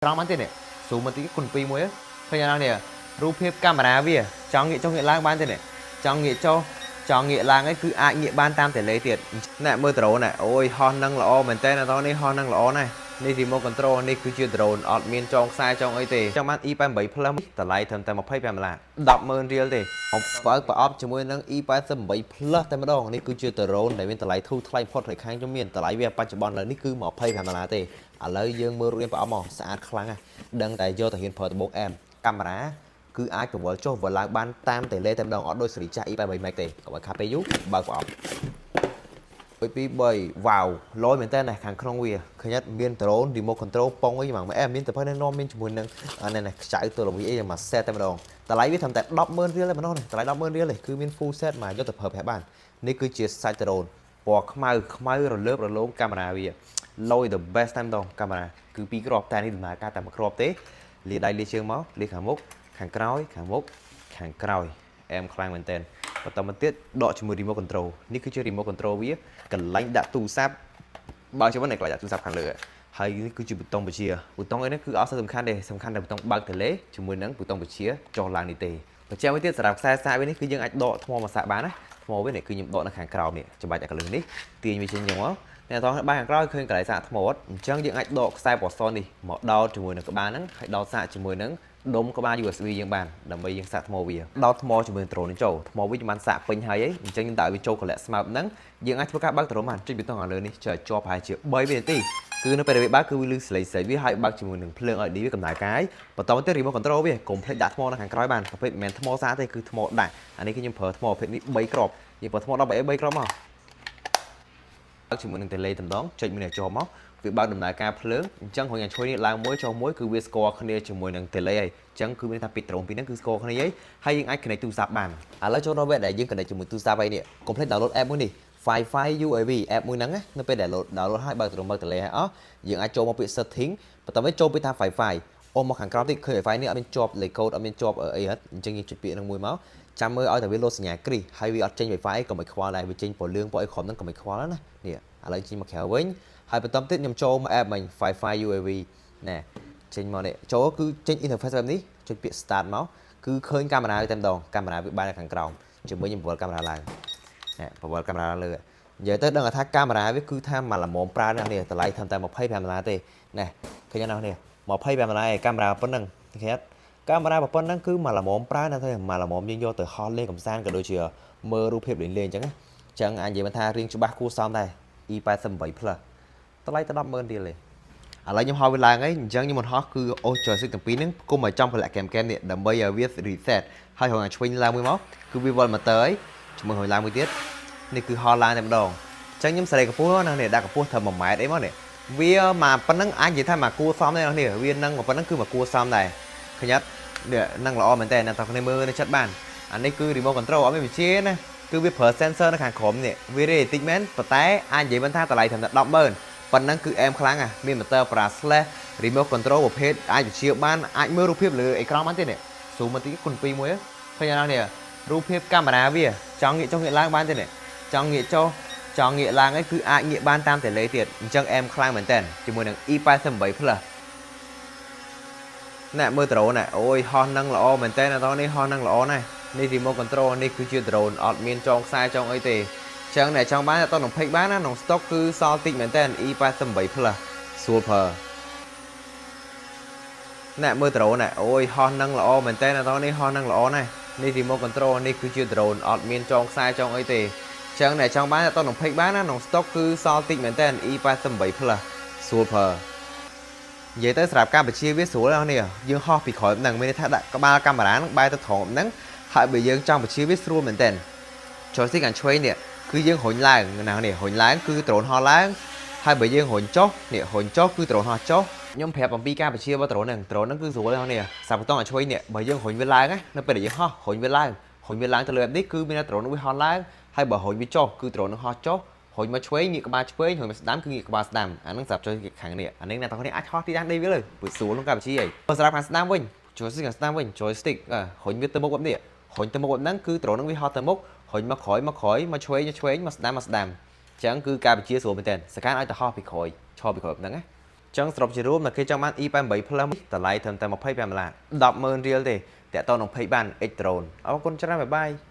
ត្រង់បានទេនេះ zoom មកតិចគុណ2មួយឃើញអត់នេះរូបភាពកាមេរ៉ាវាចង់ងាកចុះងាកឡើងបានទេនេះចង់ងាកចុះចង់ងាកឡើងអីគឺអាចងាកបានតាមតេឡេទៀតណែមើលដ្រូនណែអូយហោះនឹងល្អមែនតើតនេះហោះនឹងល្អណាស់នេះ remote control នេះគឺជា drone អត់មានចងខ្សែចងអីទេចង់បាន E88 Plus តម្លៃត្រឹមតែ25ដុល្លារ100,000រៀលទេអបបើកប្រអប់ជាមួយនឹង E88 Plus តែម្ដងនេះគឺជា drone ដែលមានតម្លៃធូរថ្លៃបំផុតហើយខាងខ្ញុំមានតម្លៃវាបច្ចុប្បន្នឥឡូវនេះគឺ25ដុល្លារទេឥឡូវយើងមើលរូបរាងប្រអប់មកស្អាតខ្លាំងណាស់ដឹងតែយកទៅហ៊ានប្រើដំបូងអែមកាមេរ៉ាគឺអាចបង្វិលចុះបង្វិលឡើងបានតាមតេឡេតែម្ដងអត់ដូចស៊េរីចាស់ E88 Max ទេកុំឲ្យខាតពេលយូរបើកប្រអប់ 1 2 3វ៉ាវលយមែនតើណាខាងក្នុងវាឃើញអត់មាន drone remote control ប៉ុងអីហ្មងអែមានតែប៉ុណ្ណេះនាំមានជាមួយនឹងអានេះនេះខ្ចៅទៅលវីអីមក set តែម្ដងតម្លៃវាត្រឹមតែ100,000រៀលតែម្ដងនេះតម្លៃ100,000រៀលទេគឺមាន full set មកយកទៅប្រើប្រាស់បាននេះគឺជាសាច់ drone ពណ៌ខ្មៅខ្មៅរលើបរលោងកាមេរ៉ាវាលយ the best តែម្ដងកាមេរ៉ាគឺពីរគ្រាប់តែនេះដំណើរការតែមួយគ្រាប់ទេលាដៃលាជើងមកលាខាងមុខខាងក្រោយខាងមុខខាងក្រោយអែមខ្លាំងមែនតើបន្តមកទៀតដកជាមួយ remote control នេះគឺជា remote control វាកន្លែងដាក់ទូរស័ព្ទបើជាមួយនេះកន្លែងដាក់ទូរស័ព្ទខាងលើហើយនេះគឺជាប៊ូតុងបញ្ជាប៊ូតុងអីនេះគឺអត់សូវសំខាន់ទេសំខាន់តែប៊ូតុងបើកតេឡេជាមួយនឹងប៊ូតុងបញ្ជាចុះឡើងនេះទេបញ្ជាក់មួយទៀតសម្រាប់ខ្សែសាកវានេះគឺយើងអាចដកថ្មមកសាកបានណាថ្មវានេះគឺខ្ញុំដកនៅខាងក្រោមនេះច្បាច់តែកលឹះនេះទាញវាចេញចឹងមកអ្នកតោះបែរខាងក្រោយឃើញកន្លែងសាកថ្មអត់អញ្ចឹងយើងអាចដកខ្សែពណ៌សនេះមកដោតជាមួយនឹងក្បាលហ្នឹងហើយដោតសាកជាមួយនឹងដុំក្បាល USB យើងបានដើម្បីយើងសាកថ្មវាដោតថ្មជាមួយនឹងដ្រូននេះចូលថ្មវាបានសាកពេញហើយអញ្ចឹងយើងដាក់វាចូលកលៈស្មើហ្នឹងយើងអាចធ្វើការបើកដ្រូនបានចុចប៊ូតុងខាងលើនេះចុចជាប់ប្រហែលជា3វិនាទីគឺនៅពេលដែលវាបើកគឺវាលឺសលេងស្រីវាហើយបើកជាមួយនឹងភ្លើង LED វាកំដៅកាយបន្តមកទៀត remote control វាកុំភ្លេចដាក់ថ្មនៅខាងក្រោយបានប្រភេទមិនមែនថ្មសាកទេគឺថ្មដាក់អានេះគឺខ្ញុំប្រើថ្មប្រភេទនេះ3គ្រាប់យើងប្រើថ្ម10 3គ្រាប់មកបើកជាមួយនឹងតេឡេតម្ដងចុចមួយនេះជាប់មកវាបើកដំណើរការភ្លើងអញ្ចឹងរញអាឈុយនេះឡើងមួយចុះមួយគឺវាស្គាល់គ្នាជាមួយនឹងតេឡេហើយអញ្ចឹងគឺមានថាពីដ្រូនពីរហ្នឹងគឺស្គាល់គ្នាហើយហើយយើងអាច connect ទូរស័ព្ទបានឥឡូវចូលដល់វគ្គដែលយើង connect ជាមួយទូរស័ព្ទហើយនេះកុំភ្លេច download app មួយនេះ Flyfi UAV app មួយហ្នឹងណានៅពេលដែល download ហើយបើកដ្រូនបើកតេឡេហើយអស់យើងអាចចូលមកពាក្យ setting បន្ទាប់មកចូលពាក្យថា Wi-Fi អូមកខាងក្រោមតិចឃើញ Wi-Fi នេះអត់មានជាប់លេខកូដអត់មានជាប់អីហត់អញ្ចឹងយើងចុចពាក្យហ្នឹងមួយមកចាំមើលឲ្យតែវាលោតសញ្ញាគ្រីសហើយវាអត់ចេញ Wi-Fi ក៏មិនខ្វល់ដែរវាចេញពណ៌លឿងពណ៌អីក្រុមហ្នឹងក៏មិនខ្វល់ដែរណានេះឥឡូវចេញមកក្រៅវិញហើយបន្តទៀតខ្ញុំចូលមក app មិញ Flyfi UAV ណែចេញមកនេះចូលគឺចេញ interface បែបនេះចុចពាក្យ start មកគឺឃើញកាមេរ៉ាតែម្ដងកាមេរ៉ាវាបែរនៅខាងក្រោមជាមួយខ្ញុំបង្វិលកាមេរ៉ាឡើងណែបង្វិលកាមេរ៉ាលើនិយាយទៅដឹងថាកាមេរ៉ាវាគឺថាមកល្មមប្រើណាស់នេះតម្លៃត្រឹមតែ25ដុល្លារទេណែឃើញទេនេះ25ដុល្លារឯកាមេរ៉ាប៉ុណ្ណឹងឃើញអត់កាមេរ៉ាប៉ុណ្ណឹងគឺមកល្មមប្រើណាស់ទេមកល្មមយើងយកទៅហោះលេងកំសាន្តក៏ដូចជាមើលរូបភាពលេងលេងអញ្ចឹងណាអញ្ចឹងអាចនិយាយថារៀងច្បាស់គួរសមដែរ E88 Plus តម្លៃតែ100,000រៀលទេឥឡូវខ្ញុំហោះវាឡើងហើយអញ្ចឹងខ្ញុំមិនហោះគឺអូស joystick ទាំងពីរហ្នឹងគុំឲ្យចំកលៈកែមកែមនេះដើម្បីឲ្យវា reset ហើយរងឲ្យឆ្វេងឡើងមួយមកគឺវាវិល motor ហើយជាមួយរងឡើងមួយទៀតនេះគឺហោះឡើងតែម្ដងអញ្ចឹងខ្ញុំសេរីកម្ពស់ណានេះដាក់កម្ពស់ត្រឹម1ម៉ែត្រអីមកនេះវាមកប៉ុណ្ណឹងអាចនិយាយថាមកគួរសមដែរនេះវានឹងប៉ុណ្ណឹងគឺមកគួរសមដែរឃើញអត់នេះនឹងល្អមែនតើអ្នកទាំងគ្នាមើលនៅចិត្តបានអានេះគឺ remote control អត់មានវិជាណាគឺវាប្រើ sensor នៅខាងក្រោមនេះវារេតិចមែនប៉ុន្តែអាចនិយាយមិនថាតម្លៃត្រឹមតែ100,000ប៉ុណ្ណឹងគឺអែមខ្លាំងណាស់មាន motor brushless remote control ប្រភេទអាចវិជាបានអាចមើលរូបភាពលើអេក្រង់បានទៀតនេះ zoom មកតិចគុណ2មួយឃើញអត់នេះរូបភាពកាមេរ៉ាវាចង់ងាកចុះងាកឡើងបានទេនេះចង់ងាកចុះចង់ងាកឡើងអីគឺអាចងាកបានតាមតេឡេទៀតអញ្ចឹងអែមខ្លាំងមែនតើជាមួយនឹង E88 Plus ណែមើលដ្រូនណែអូយហោះនឹងល្អមែនតើតនេះហោះនឹងល្អណាស់នេះ remote control នេះគឺជា drone អត់មានចងខ្សែចងអីទេអញ្ចឹងអ្នកចង់បានតក្នុង page បានណាក្នុង stock គឺសល់តិចមែនតើ E88 Plus ស្រួលប្រើណែមើលដ្រូនណែអូយហោះនឹងល្អមែនតើតនេះហោះនឹងល្អណាស់នេះ remote control នេះគឺជា drone អត់មានចងខ្សែចងអីទេអញ្ចឹងអ្នកចង់បានតក្នុង page បានណាក្នុង stock គឺសល់តិចមែនតើ E88 Plus ស្រួលប្រើនិយាយទៅសម្រាប់កម្ពុជាវាស្រួលណាស់នេះយើងហោះពីក្រោយហ្នឹងមានន័យថាដាក់ក្បាលកាមេរ៉ាហ្នឹងបែរទៅត្រង់ហ្នឹងហើយបើយើងចង់បញ្ជាវាស្រួលមែនតើ joystick ខាងឆ្វេងនេះគឺយើងរុញឡើងណានេះរុញឡើងគឺ drone ហោះឡើងហើយបើយើងរុញចុះនេះរុញចុះគឺ drone ហោះចុះខ្ញុំប្រាប់អំពីការបញ្ជារបស់ drone ហ្នឹង drone ហ្នឹងគឺស្រួលណាស់នេះសាប៊ូតុងខាងឆ្វេងនេះបើយើងរុញវាឡើងណានៅពេលដែលយើងហោះរុញវាឡើងរុញវាឡើងទៅលើបែបនេះគឺមានតែ drone វាហោះឡើងហើយបើរុញវាចុះគឺ drone នឹងហោះចុះរុញមកឆ្វេងងាកក្បាលឆ្វេងរុញមកស្ដាំគឺងាកក្បាលស្ដាំអាហ្នឹងសម្រាប់ចូលខាងនេះអានេះអ្នកទាំងគ្នាអាចហោះទីតាំងដេវាលើព្រោះស្រួលក្នុងការបញ្ជាអីបើសម្រាប់ខាងស្ដាំវិញ joystick ខាងស្ដាំវិញ joystick រុញវាទៅមុខបែបនេះរុញទៅមុខបែបហ្នឹងគឺ drone ហ្នឹងវាហោះទៅមុខរុញមកក្រោយមកក្រោយមកឆ្វេងមកឆ្វេងមកស្ដាំមកស្ដាំអញ្ចឹងគឺការបញ្ជាស្រួលមែនទែនសកានឲ្យទៅហោះពីក្រោយឈរពីក្រោយហ្នឹងណា ចឹងសរុបជារួមដល់គេចង់បាន E88 Plus តម្លៃត្រឹមតែ25ដុល្លារ100,000រៀលទេតាក់តងនឹង20បាន X drone អរគុណច្រើន bye bye.